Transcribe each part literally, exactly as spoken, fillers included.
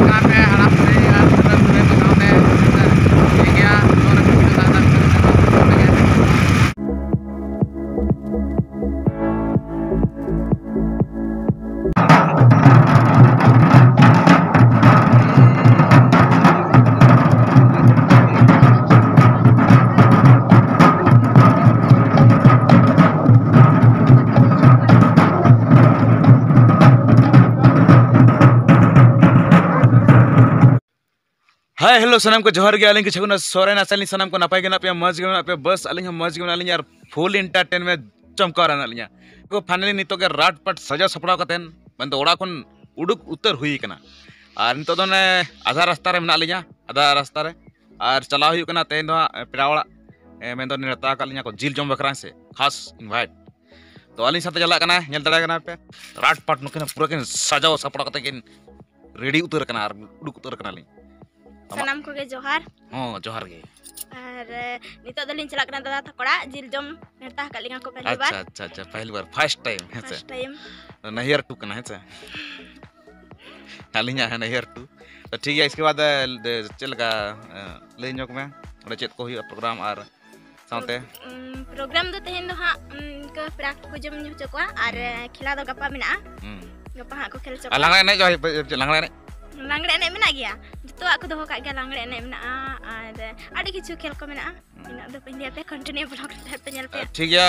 ᱠᱟᱱᱟ ᱯᱮ ᱦᱟᱲᱟᱢ ᱵᱩᱲᱦᱤ ᱟᱨ ᱜᱤᱫᱽᱨᱟᱹ ᱯᱤᱫᱽᱨᱟᱹ ᱠᱚ ᱥᱟᱶᱛᱮ ᱴᱷᱤᱠ ᱜᱮᱭᱟ, ᱱᱚᱣᱟ ᱨᱮ video ᱛᱟᱦᱮᱸ ᱫᱟᱲᱮᱭᱟᱜᱼᱟ᱾ ᱦᱟᱭ ᱦᱮᱞᱳ ᱥᱟᱱᱟᱢ ᱠᱚ ᱡᱚᱦᱟᱨ ᱜᱮ᱾ ᱟᱹᱞᱤᱧ ᱠᱤᱪᱷᱩ ᱠᱷᱚᱱ ᱥᱚᱨᱮᱱ ᱟᱥᱟᱞᱤᱧ ᱥᱟᱱᱟᱢ ᱠᱚ ᱱᱟᱯᱟᱭ ᱜᱮ ᱢᱮᱱᱟᱜ ᱯᱮᱭᱟ, ᱢᱚᱡᱽ ᱜᱮ ᱢᱮᱱᱟᱜ ᱯᱮᱭᱟ᱾ ᱵᱟᱥ ᱟᱹᱞᱤᱧ ᱦᱚᱸ ᱢᱚᱡᱽ ᱜᱮ ᱢᱮᱱᱟᱜ ᱞᱤᱧᱟ ᱟᱨ full entertainment ᱪᱚᱢᱠᱟᱣ ᱨᱮ ᱢᱮᱱᱟᱜ ᱞᱤᱧᱟ᱾ ᱛᱚ finally ᱱᱤᱛᱚᱜ ᱜᱮ ᱨᱟᱴ ᱯᱟᱴ ᱥᱟᱡᱟᱣ ᱥᱟᱯᱲᱟᱣ ᱠᱟᱛᱮᱱ ᱢᱮᱱᱫᱚ ᱚᱲᱟᱜ ᱠᱷᱚᱱ ᱩᱰᱩᱠ ᱩᱛᱟᱹᱨ ᱦᱩᱭ ᱠᱟᱱᱟ᱾ ᱟᱨ ᱱᱤᱛᱚᱜ ᱫᱚ ᱚᱱᱮ ᱟᱫᱷᱟ ᱨᱟᱥᱛᱟ ᱨᱮ ᱢᱮᱱᱟᱜ ᱞᱤᱧᱟ, ᱟᱫᱷᱟ ᱨᱟᱥᱛᱟ ᱨᱮ᱾ ᱟᱨ ᱪᱟᱞᱟᱣ ᱦᱩᱭᱩᱜ ᱠᱟᱱᱟ ᱛᱮᱦᱮᱧ ᱫᱚ ᱦᱟᱸᱜ ᱯᱮᱲᱟ ᱚᱲᱟᱜ, ᱮ, ᱢᱮᱱᱫᱚ ᱱᱮᱣᱛᱟ ᱟᱠᱟᱫ ᱞᱤᱧᱟ ᱠᱚ ᱡᱤᱞ ᱡᱚᱢ ᱵᱟᱠᱷᱨᱟ ᱥᱮ ᱠᱷᱟᱥ invite᱾ ᱛᱚ ᱟᱹᱞᱤᱧ ᱥᱟᱶᱛᱮ ᱪᱟᱞᱟᱜ ᱠᱟᱱᱟᱭ, ᱧᱮᱞ ᱫᱟᱲᱮᱭᱟᱜ ᱠᱟᱱᱟ ᱯᱮ ᱨᱟᱴ ᱯᱟᱴ ᱱᱩᱠᱤᱱ ᱯᱩᱨᱟᱹ ᱠᱤᱱ ᱥᱟᱡᱟᱣ ᱥᱟᱯᱲᱟᱣ ᱠᱟᱛᱮ ᱠᱤᱱ ready ᱩᱛᱟᱹᱨ ᱟᱠᱟᱱᱟ ᱟᱨ ᱩᱰᱩᱠ ᱩᱛᱟᱹᱨ ᱟᱠᱟᱱᱟᱞᱤᱧ᱾ ᱟᱢᱟᱜ ᱥᱟᱱᱟᱢ ᱠᱚᱜᱮ ᱡᱚᱦᱟᱨ᱾ ᱦᱚᱸ, ᱡᱚᱦᱟᱨ ᱜᱮ᱾ ᱟᱨ, ᱮ, ᱱᱤᱛᱚᱜ ᱫᱚᱞᱤᱧ ᱪᱟᱞᱟᱜ ᱠᱟᱱᱟ ᱫᱟᱫᱟ ᱛᱟᱠᱚ ᱚᱲᱟᱜ, ᱡᱤᱞ ᱡᱚᱢ ᱱᱮᱣᱛᱟ ᱟᱠᱟᱫ ᱞᱤᱧᱟ ᱠᱚ ᱯᱮᱦᱞᱤ ᱵᱟᱨ᱾ ᱟᱪᱪᱷᱟ, ᱟᱪᱪᱷᱟ, ᱟᱪᱪᱷᱟ, ᱯᱮᱦᱞᱤ ᱵᱟᱨ, first time, ᱦᱮᱸ ᱥᱮ? First time᱾ ᱱᱟᱹᱭᱦᱟᱹᱨ ᱴᱩ ᱠᱟᱱᱟ, ᱦᱮᱸ ᱥᱮ? ᱟᱹᱞᱤᱧᱟᱜ ᱦᱮᱸ ᱱᱟᱹᱭᱦᱟᱹᱨ ᱴᱩ᱾ ᱛᱚ ᱴᱷᱤᱠ ᱜᱮᱭᱟ, ᱤᱥᱠᱮ ᱵᱟᱫ, ᱮ, ᱪᱮᱫ ᱞᱮᱠᱟ, ᱮ, ᱞᱟᱹᱭ ᱧᱚᱜ ᱢᱮ, ᱚᱸᱰᱮ ᱪᱮᱫ ᱠᱚ ᱦᱩᱭᱩᱜᱼᱟ program ᱟᱨ ᱥᱟᱶᱛᱮ? ᱩᱸ, program ᱫᱚ ᱛᱮᱦᱮᱧ ᱫᱚ ᱦᱟᱸᱜ, ᱩᱸ, ᱤᱱᱠᱟᱹ ᱯᱮᱲᱟ ᱠᱚᱠᱚ ᱡᱚᱢ ᱧᱩ ᱦᱚᱪᱚ ᱠᱚᱣᱟ ᱟᱨ, ᱦᱩᱸ᱾ ᱮ, ᱠᱷᱮᱞᱟ ᱫᱚ ᱜᱟᱯᱟ ᱢᱮᱱᱟᱜᱼᱟ᱾ ᱦᱩᱸ᱾ ᱜᱟᱯᱟ ᱦᱟᱸᱜ ᱠᱚ ᱠᱷᱮᱞ ᱦᱚᱪᱚ ᱟᱨ ᱠᱚᱣᱟ᱾ ᱞᱟᱜᱽᱲᱮ ᱮᱱᱮᱡ ᱫᱚ ᱦᱩᱭᱩᱜ-, ᱪᱮᱫ ᱞᱟᱜᱽᱲᱮ ᱮᱱᱮᱡ? ᱞᱟᱜᱽᱲᱮ ᱮᱱᱮᱡ ᱢᱮᱱᱟᱜ ᱜᱮᱭᱟ, ᱡᱚᱛᱚᱣᱟᱜ ᱠᱚ ᱫᱚᱦᱚ ᱠᱟᱜ ᱜᱮᱭᱟ, ᱞᱟᱜᱽᱲᱮ ᱮᱱᱮᱡ ᱢᱮᱱᱟᱜᱼᱟ ᱟᱨ ᱟᱹᱰᱤ ᱠᱤᱪᱷᱩ ᱠᱷᱮᱞ ᱠᱚ ᱢᱮᱱᱟᱜᱼᱟ᱾ ᱦᱩᱸ᱾ ᱤᱱᱟᱹᱜ ᱫᱚ ᱵᱟᱹᱧ ᱞᱟᱹᱭ ᱟᱯᱮᱭᱟ, continue vlog ᱨᱮ ᱛᱟᱦᱮᱸ ᱯᱮ, ᱧᱮᱞ ᱯᱮ᱾ ᱴᱷᱤᱠ ᱜᱮᱭᱟ,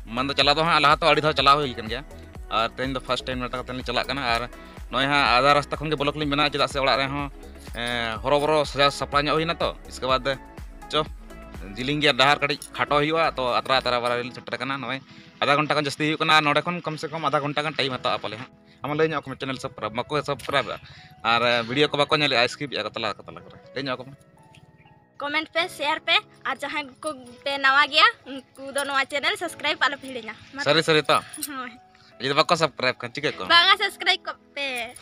ᱢᱮᱱᱫᱚ ᱪᱟᱞᱟᱣ ᱫᱚ ᱦᱟᱸᱜ ᱞᱟᱦᱟ ᱛᱮ ᱟᱹᱰᱤ ᱫᱷᱟᱣ ᱪᱟᱞᱟᱣ ᱦᱩᱭ ᱠᱟᱱ ᱜᱮᱭᱟ, ᱟᱨ ᱛᱮᱦᱮᱧ ᱫᱚ first time ᱱᱚᱝᱠᱟ ᱠᱟᱛᱮ ᱞᱤᱧ ᱪᱟᱞᱟᱜ ᱠᱟᱱᱟ᱾ ᱟᱨ ᱱᱚᱜᱼᱚᱭ ᱦᱟᱸᱜ ᱟᱫᱷᱟ ᱨᱟᱥᱛᱟ ᱠᱷᱚᱱ ᱜᱮ vlog ᱞᱤᱧ ᱵᱮᱱᱟᱣᱟ, ᱪᱮᱫᱟᱜ ᱥᱮ ᱚᱲᱟᱜ ᱨᱮᱦᱚᱸ, ᱮᱸ, ᱦᱚᱨᱚᱵᱚᱨᱚ ᱥᱟᱡᱟᱣ ᱥᱟᱯᱲᱟᱣ ᱧᱚᱜ ᱦᱩᱭᱱᱟ ᱛᱚ᱾ ᱤᱥᱠᱮ ᱵᱟᱫ ᱪᱚ ᱡᱤᱞᱤᱧ ᱜᱮᱭᱟ ᱰᱟᱦᱟᱨ, ᱠᱟᱹᱴᱤᱡ ᱠᱷᱟᱴᱚ ᱦᱩᱭᱩᱜᱼᱟ, ᱛᱚ ᱟᱛᱨᱟ ᱟᱛᱨᱟ ᱵᱟᱨᱟ ᱨᱮᱞᱤᱧ ᱥᱮᱴᱮᱨ ᱟᱠᱟᱱᱟ᱾ ᱱᱚᱜᱼᱚᱭ ᱟᱫᱷᱟ ᱜᱷᱚᱱᱴᱟ ᱜᱟᱱ ᱡᱟᱹᱥᱛᱤ ᱦᱩᱭᱩᱜ ᱠᱟᱱᱟ, ᱟᱨ ᱱᱚᱰᱮ ᱠᱷᱚᱱ ᱠᱚᱢ ᱥᱮ ᱠᱚᱢ ᱟᱫᱷᱟ ᱜᱷᱚᱱᱴᱟ ᱜᱟᱱ time ᱦᱟᱛᱟᱣᱟ ᱯᱟᱞᱮ ᱦᱟᱸᱜ᱾ ᱟᱢ ᱞᱟᱹᱭ ᱧᱚᱜ ᱠᱚᱢᱮ, channel subscribe ᱵᱟᱠᱚ subscribe ᱮᱫᱟ, ᱟᱨ video ᱠᱚ ᱵᱟᱠᱚ ᱧᱮᱞᱮᱫᱼᱟ, skip ᱮᱫᱼᱟ ᱠᱚ ᱛᱟᱞᱟ ᱠᱚ ᱛᱟᱞᱟ ᱠᱚᱨᱮ᱾ ᱞᱟᱹᱭ ᱧᱚᱜ ᱠᱚᱢᱮ᱾ Comment ᱯᱮ, share ᱯᱮ, ᱟᱨ ᱡᱟᱦᱟᱸᱭ ᱠᱚ ᱯᱮ ᱱᱟᱣᱟ ᱜᱮᱭᱟ ᱩᱱᱠᱩ ᱫᱚ ᱱᱚᱣᱟ channel subscribe ᱟᱞᱚ ᱯᱮ ᱦᱤᱲᱤᱧᱟ᱾ ᱢᱟ ᱥᱟᱹᱨᱤ ᱛᱚᱵᱮ᱾ ᱥᱟᱹᱨᱤ ᱛᱚ? ᱦᱳᱭ᱾ ᱡᱩᱫᱤ ᱵᱟᱠᱚ subscribe ᱠᱷᱟᱱ ᱪᱤᱠᱟᱹ ᱠᱚ? ᱵᱟᱝᱟ, subscribe ᱠᱚᱜ ᱯᱮ᱾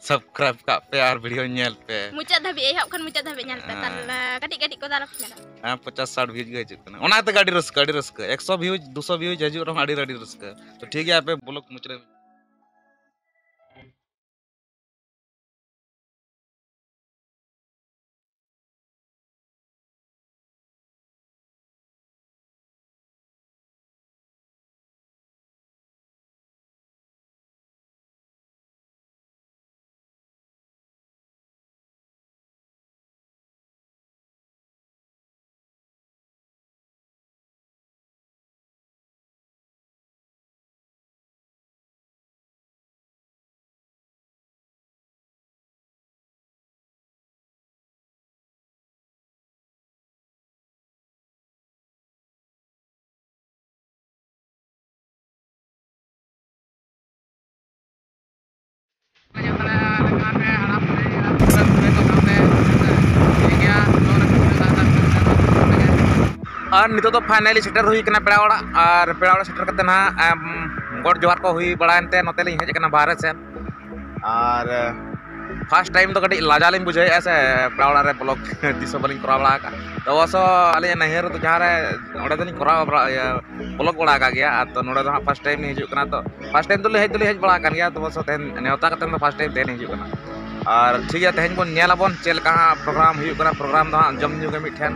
Subscribe ᱠᱟᱜ ᱯᱮ ᱟᱨ video ᱧᱮᱞ ᱯᱮ᱾ ᱢᱩᱪᱟᱹᱫ ᱫᱷᱟᱹᱵᱤᱡ, ᱮᱦᱚᱵ ᱠᱷᱚᱱ ᱢᱩᱪᱟᱹᱫ ᱫᱷᱟᱹᱵᱤᱡ ᱧᱮᱞ ᱯᱮ᱾ ᱦᱮᱸ᱾ ᱛᱟᱦᱞᱮ ᱠᱟᱹᱴᱤᱡ ᱠᱟᱹᱴᱤᱡ ᱠᱚᱫᱚ ᱟᱞᱚ ᱯᱮ ᱧᱮᱞᱟ᱾ ᱦᱮᱸ, ᱯᱚᱪᱟᱥ ᱥᱟᱴ views ᱜᱮ ᱦᱤᱡᱩᱜ ᱠᱟᱱᱟ᱾ ᱚᱱᱟ ᱛᱮᱜᱮ ᱟᱹᱰᱤ ᱨᱟᱹᱥᱠᱟᱹ, ᱟᱹᱰᱤ ᱨᱟᱹᱥᱠᱟᱹ᱾ ᱮᱠᱥᱚ views, ᱫᱩᱥᱚ views ᱦᱤᱡᱩᱜ ᱨᱮᱦᱚᱸ ᱟᱹᱰᱤ, ᱟᱹᱰᱤ ᱨᱟᱹᱥᱠᱟᱹ᱾ ᱛᱚ ᱴᱷᱤᱠ ᱜᱮᱭᱟ, ᱟᱯᱮ vlog ᱢᱩᱪᱟᱹᱫ ᱨᱮ ᱟᱨ ᱱᱤᱛᱚᱜ ᱫᱚ finally ᱥᱮᱴᱮᱨ ᱦᱩᱭ ᱠᱟᱱᱟ ᱯᱮᱲᱟ ᱚᱲᱟᱜ, ᱟᱨ ᱯᱮᱲᱟ ᱚᱲᱟᱜ ᱥᱮᱴᱮᱨ ᱠᱟᱛᱮ ᱱᱟᱦᱟᱜ, ᱮᱢ, ᱜᱚᱰ ᱡᱚᱦᱟᱨ ᱠᱚ ᱦᱩᱭ ᱵᱟᱲᱟᱭᱮᱱ ᱛᱮ ᱱᱚᱛᱮ ᱞᱤᱧ ᱦᱮᱡ ᱟᱠᱟᱱᱟ ᱵᱟᱦᱨᱮ ᱥᱮᱫ᱾ ᱟᱨ first time ᱫᱚ ᱠᱟᱹᱴᱤᱡ ᱞᱟᱡᱟᱣ ᱞᱤᱧ ᱵᱩᱡᱷᱟᱹᱣᱮᱫᱼᱟ ᱥᱮ, ᱯᱮᱲᱟ ᱚᱲᱟᱜ ᱨᱮ vlog ᱛᱤᱥ ᱦᱚᱸ ᱵᱟᱹᱞᱤᱧ ᱠᱚᱨᱟᱣ ᱵᱟᱲᱟ ᱟᱠᱟᱫᱼᱟ᱾ ᱛᱚ ᱚᱵᱚᱥᱥᱚ ᱟᱹᱞᱤᱧᱟᱜ ᱱᱟᱹᱭᱦᱟᱹᱨ ᱨᱮᱫᱚ ᱡᱟᱦᱟᱸ ᱨᱮ, ᱚᱸᱰᱮ ᱫᱚᱞᱤᱧ ᱠᱚᱨᱟᱣ ᱵᱟᱲᱟ, ᱤᱭᱟᱹ, vlog ᱵᱟᱲᱟ ᱟᱠᱟᱫ ᱜᱮᱭᱟ᱾ ᱟᱨ ᱛᱚ ᱱᱚᱰᱮ ᱫᱚ ᱦᱟᱸᱜ first time ᱞᱤᱧ ᱦᱤᱡᱩᱜ ᱠᱟᱱᱟ᱾ ᱛᱚ first time ᱫᱚᱞᱤᱧ ᱦᱮᱡ ᱫᱚᱞᱤᱧ ᱦᱮᱡ ᱵᱟᱲᱟ ᱟᱠᱟᱱ ᱜᱮᱭᱟ, ᱛᱚ ᱚᱵᱚᱥᱥᱚ ᱛᱮᱦᱮᱧ ᱱᱮᱣᱛᱟ ᱠᱟᱛᱮ ᱫᱚ first time ᱛᱮᱦᱮᱧ ᱞᱤᱧ ᱦᱤᱡᱩᱜ ᱠᱟᱱᱟ᱾ ᱟᱨ ᱴᱷᱤᱠ ᱜᱮᱭᱟ, ᱛᱮᱦᱮᱧ ᱵᱚᱱ ᱧᱮᱞ ᱟᱵᱚᱱ ᱪᱮᱫ ᱞᱮᱠᱟ ᱦᱟᱸᱜ program ᱦᱩᱭᱩᱜ ᱠᱟᱱᱟ᱾ Program ᱫᱚ ᱦᱟᱸᱜ ᱡᱚᱢ ᱧᱩ ᱜᱮ ᱢᱤᱫᱴᱷᱮᱱ,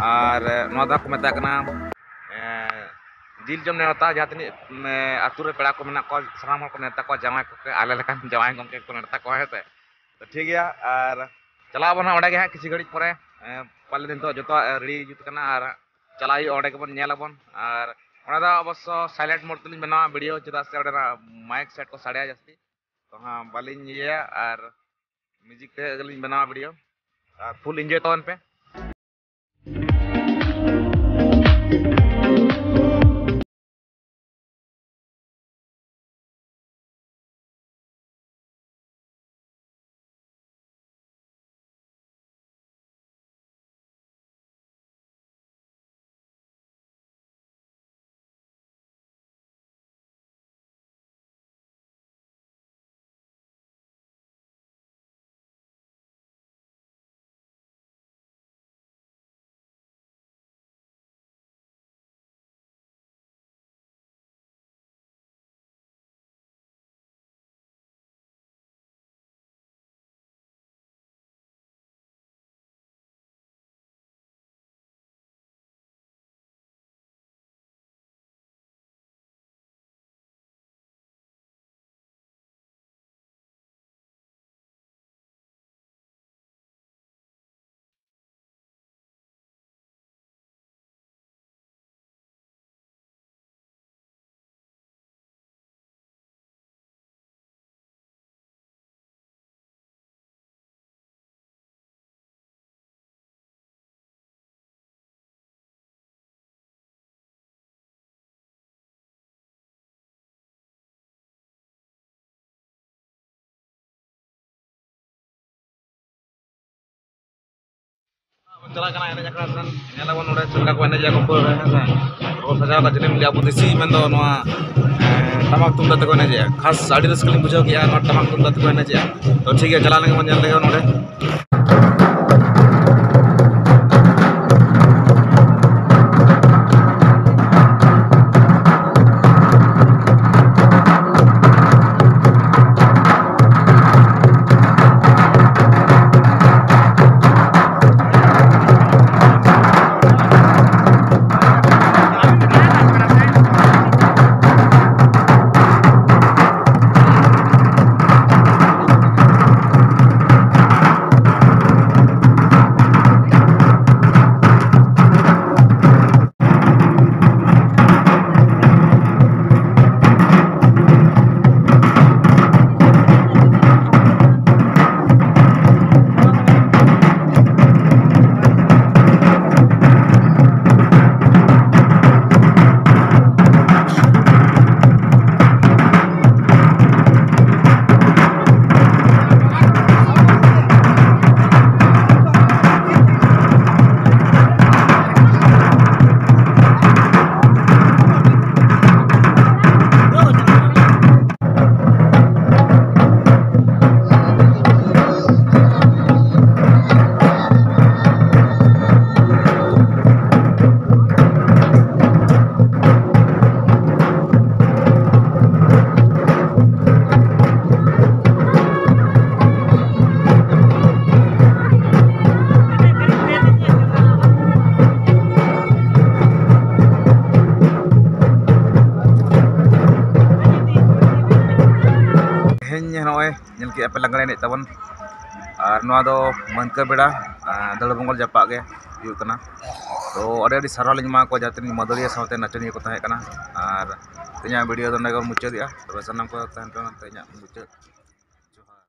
ᱟᱨ ᱱᱚᱣᱟ ᱫᱚ ᱦᱟᱸᱜ ᱠᱚ ᱢᱮᱛᱟᱜ ᱠᱟᱱᱟ, ᱮᱸ, ᱡᱤᱞ ᱡᱚᱢ ᱱᱮᱣᱛᱟ᱾ ᱡᱟᱦᱟᱸ ᱛᱤᱱᱟᱹᱜ, ᱮᱸ, ᱟᱹᱛᱩ ᱨᱮ ᱯᱮᱲᱟ ᱠᱚ ᱢᱮᱱᱟᱜ ᱠᱚᱣᱟ, ᱥᱟᱱᱟᱢ ᱦᱚᱲ ᱠᱚ ᱱᱮᱣᱛᱟ ᱠᱚᱣᱟ, ᱡᱟᱶᱟᱭ ᱠᱚ, ᱟᱞᱮ ᱞᱮᱠᱟᱱ ᱡᱟᱶᱟᱭ ᱜᱚᱢᱠᱮ ᱠᱚ ᱱᱮᱣᱛᱟ ᱠᱚᱣᱟ, ᱦᱮᱸ ᱥᱮ᱾ ᱛᱚ ᱴᱷᱤᱠ ᱜᱮᱭᱟ, ᱟᱨ ᱪᱟᱞᱟᱜ ᱟᱵᱚᱱ ᱦᱟᱸᱜ ᱚᱸᱰᱮ ᱜᱮ ᱦᱟᱸᱜ ᱠᱤᱪᱷᱩ ᱜᱷᱟᱹᱲᱤᱡ ᱯᱚᱨᱮ᱾ ᱮᱸ, ᱯᱟᱞᱮ ᱱᱤᱛᱚᱜ ᱡᱚᱛᱚᱣᱟᱜ ready ᱡᱩᱛ ᱠᱟᱱᱟ, ᱟᱨ ᱪᱟᱞᱟᱜ ᱦᱩᱭᱩᱜᱼᱟ, ᱚᱸᱰᱮ ᱜᱮᱵᱚᱱ ᱧᱮᱞ ᱟᱵᱚᱱ᱾ ᱟᱨ ᱚᱸᱰᱮ ᱫᱚ ᱚᱵᱚᱥᱥᱚ silent mode ᱛᱮᱞᱤᱧ ᱵᱮᱱᱟᱣᱟ video, ᱪᱮᱫᱟᱜ ᱥᱮ ᱚᱸᱰᱮᱱᱟᱜ mic set ᱠᱚ ᱥᱟᱰᱮᱭᱟ ᱡᱟᱹᱥᱛᱤ᱾ ᱛᱚ ᱦᱟᱸᱜ ᱵᱟᱹᱞᱤᱧ ᱤᱭᱟᱹᱭᱟ, ᱟᱨ music ᱛᱮ ᱜᱮᱞᱤᱧ ᱵᱮᱱᱟᱣᱟ video, ᱟᱨ full enjoy ᱛᱟᱵᱚᱱ ᱯᱮ᱾ ᱪᱟᱞᱟᱜ ᱠᱟᱱᱟ ᱮᱱᱮᱡ ᱟᱠᱷᱲᱟ ᱥᱮᱱ᱾ ᱧᱮᱞ ᱟᱵᱚᱱ ᱱᱚᱰᱮ ᱪᱮᱫ ᱞᱮᱠᱟ ᱠᱚ ᱮᱱᱮᱡᱮᱜᱼᱟ ᱠᱚ ᱯᱟᱹᱣᱨᱟᱹ, ᱦᱮᱸ ᱥᱮ? ᱨᱚᱲ ᱥᱟᱡᱟᱣ ᱠᱟᱜ ᱡᱟᱹᱱᱤᱡ ᱞᱟᱹᱭᱟ ᱟᱵᱚ ᱫᱮᱥᱤ, ᱢᱮᱱᱫᱚ ᱱᱚᱣᱟ, ᱮᱸ, ᱴᱟᱢᱟᱠ ᱛᱩᱢᱫᱟᱜ ᱛᱮᱠᱚ ᱮᱱᱮᱡᱮᱜᱼᱟ᱾ ᱠᱷᱟᱥ ᱟᱹᱰᱤ ᱨᱟᱹᱥᱠᱟᱹ ᱞᱤᱧ ᱵᱩᱡᱷᱟᱹᱣ ᱠᱮᱜᱼᱟ ᱱᱚᱣᱟ ᱴᱟᱢᱟᱠ ᱛᱩᱢᱫᱟᱜ ᱛᱮᱠᱚ ᱮᱱᱮᱡᱮᱜᱼᱟ᱾ ᱛᱚ ᱴᱷᱤᱠ ᱜᱮᱭᱟ, ᱪᱟᱞᱟᱣ ᱞᱮᱱ ᱜᱮᱵᱚᱱ ᱧᱮᱞ ᱞᱮᱜᱮ ᱱᱚᱰᱮ᱾ ᱛᱮᱦᱮᱧ ᱱᱚᱜᱼᱚᱭ ᱧᱮᱞ ᱠᱮᱜᱼᱟ ᱯᱮ ᱞᱟᱜᱽᱬᱮ ᱮᱱᱮᱡ ᱛᱟᱵᱚᱱ, ᱟᱨ ᱱᱚᱣᱟ ᱫᱚ ᱢᱟᱹᱱᱠᱟᱹ ᱵᱮᱲᱟ, ᱟᱨ ᱫᱟᱹᱲ ᱵᱚᱝᱜᱚᱞ ᱡᱟᱯᱟᱜ ᱜᱮ ᱦᱩᱭᱩᱜ ᱠᱟᱱᱟ᱾ ᱛᱚ ᱟᱹᱰᱤ ᱟᱹᱰᱤ ᱥᱟᱨᱦᱟᱣ ᱞᱤᱧ ᱮᱢᱟ ᱠᱚᱣᱟ, ᱡᱟᱦᱟᱸ ᱛᱤᱱᱟᱹᱜ ᱢᱟᱹᱫᱟᱹᱲᱤᱭᱟᱹ ᱥᱟᱶᱛᱮ ᱱᱟᱪᱚᱱᱤᱭᱟᱹ ᱠᱚ ᱛᱟᱦᱮᱸ ᱠᱟᱱᱟ᱾ ᱟᱨ ᱛᱮᱦᱮᱧᱟᱜ ᱵᱷᱤᱰᱤᱭᱳ ᱫᱚ ᱱᱚᱸᱰᱮ ᱜᱮᱵᱚᱱ ᱢᱩᱪᱟᱹᱫᱮᱜᱼᱟ᱾ ᱛᱚᱵᱮ ᱥᱟᱱᱟᱢ ᱠᱚ ᱛᱟᱦᱮᱱ ᱠᱟᱱᱟ ᱛᱮᱦᱮᱧᱟᱜ ᱢᱩᱪᱟᱹᱫ᱾